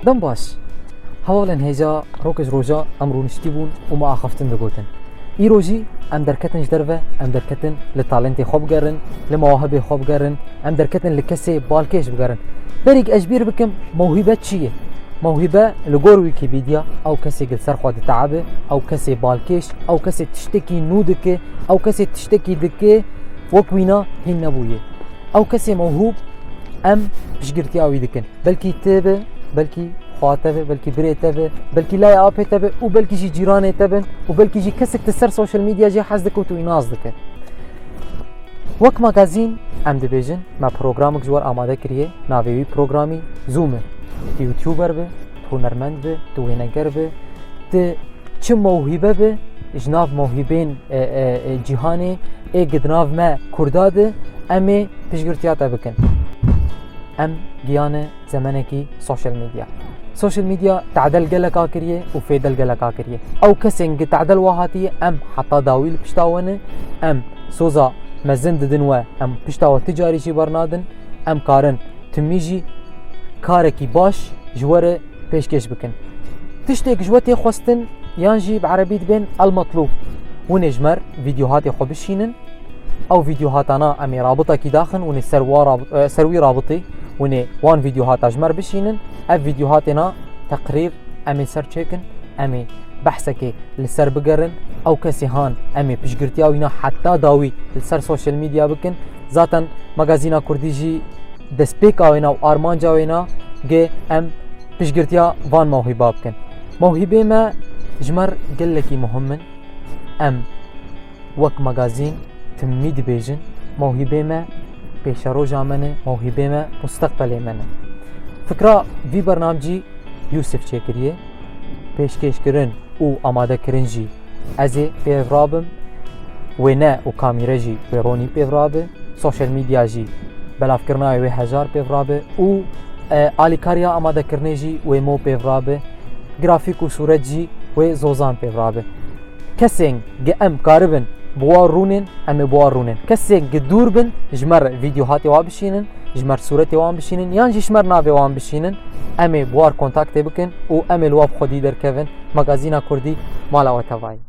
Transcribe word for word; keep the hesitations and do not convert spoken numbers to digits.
Dem baş. Hevalên hêja, rokê ji roja em rûniştî bûn û me axaftin digotin. Îro jî em derketin ji derve, em derketin li talentê xwe bigerin, li mewahibê xwe bigerin, em derketin li kesê balkêş bigerin. Berîk ez ji bîr bikim, mewhîbe çi ye? Mewhîbe li gor Wîkîpîdya, ew kesê li ser xwe diteabe, ew kesê balkêş, ew kesê tiştekî nû dike, ew kesê tiştekî dike, wek wîna hîn nebûye. Ew kesê mewhûb, em piştgirtiya wî dikin. Belkî te be, belkî xwa te be, belkî birê te be, belkî layê apê te be û belkî jî cîranê te bin û belkî jî kesek te ser sosyal medya jê hez dike û tu wî nas dike. Wek magazîn em dibêjin, me programek ji we re amade kiriye, navê wî programî Zoom e. Tu youtuber be, tu hunermend be, tu wêneger be, tu çi mewhîbe be, ji nav mewhîbên, e, e, e, cîhanê ê gi di nav me Kurda de, em ê piştgirtiya te bikin. Em giyane zemenekî sosyal medya. Sosyal medya tadel geleka kiriye û fêdel geleka kiriye. Ew kesên gi tadel wa hatiye, em heta dawî li pişta we ne, em soza mezin didin we, em pişta we ti carî jî bernadin, em karin timî jî karekî baş ji we re pêşkêş bikin. Tiştêk ji we tê xwestin yan jî bi erebî dibên el-metlûb. Hûn ê ji me re vîdyohatê xwe bişînin. Ew vîdyohatana em ê rabitekî daxin, hûn ê ser wa rabi-, e, ser wî rabitê, hûn ê wan vîdyohata ji me re bişînin. Ev vîdyohatêna teqrîr em ê ser çêkin, em ê behsekê li ser bigerin. Ew kesê han em ê piştgirtiya wîna heta dawî li ser sosyal medya bikin. Zaten magazîna Kurdî jî destpêka wêna û armanca wêna ge em piştgirtiya van mewhîba bikin. Mewhîbê me ji me re gelekî muhim in. Em wek magazîn timî dibêjin, mewhîbê me pêşeroja me ne, mewhîbê me musteqbelê me ne. Fikra vî bernamcî Yûsif çêkiriye, pêşkêşkirin û amadekirin jî ez ê pêv rabim, wêne û kamîre jî wê Ronî pêv rabe, sosyal medya jî belavkirina wê Hejar pêv rabe û, e, alîkariya amadekirinê jî wê Mo pêv rabe, grafîk û sûret jî wê Zozan pêv rabe. Kesên ge em karibin bi wa rûnên, em ê bi wa rûnên. Kesên ge dûr bin, ji me re vîdyohatê wa bişînin, ji me re sûretê wan bişînin, yan jî ji me re navê wan bişînin, em ê bi wa re kontaktê bikin û em ê li wa bi xwedî derkevin. Magazîna Kurdî, mala we tevayî.